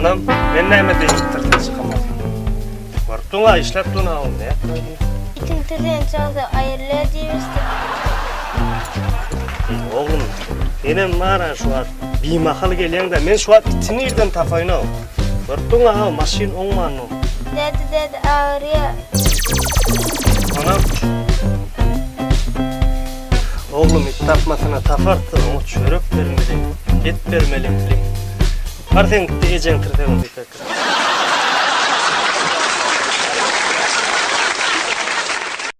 Onam men näme diýip tirsek çykamok. Görüp duň-a işläp duň-a ol nätmeli. Itiň tirsegini çalsa aýrylýar diýip eşitdim. Eý oglum, senem bar-a şu wagt bimahal gelýäň-dä, men şu wagt iti nirden tapaýyn-ow. Görüp duň-a maşyn oňman dur. Däde däde agyrýar. Onam Oglum it tapmasyna tapardy, oňa çörek bermeli, et bermeli. Bar sen gitde ejeň tirsegini sypap.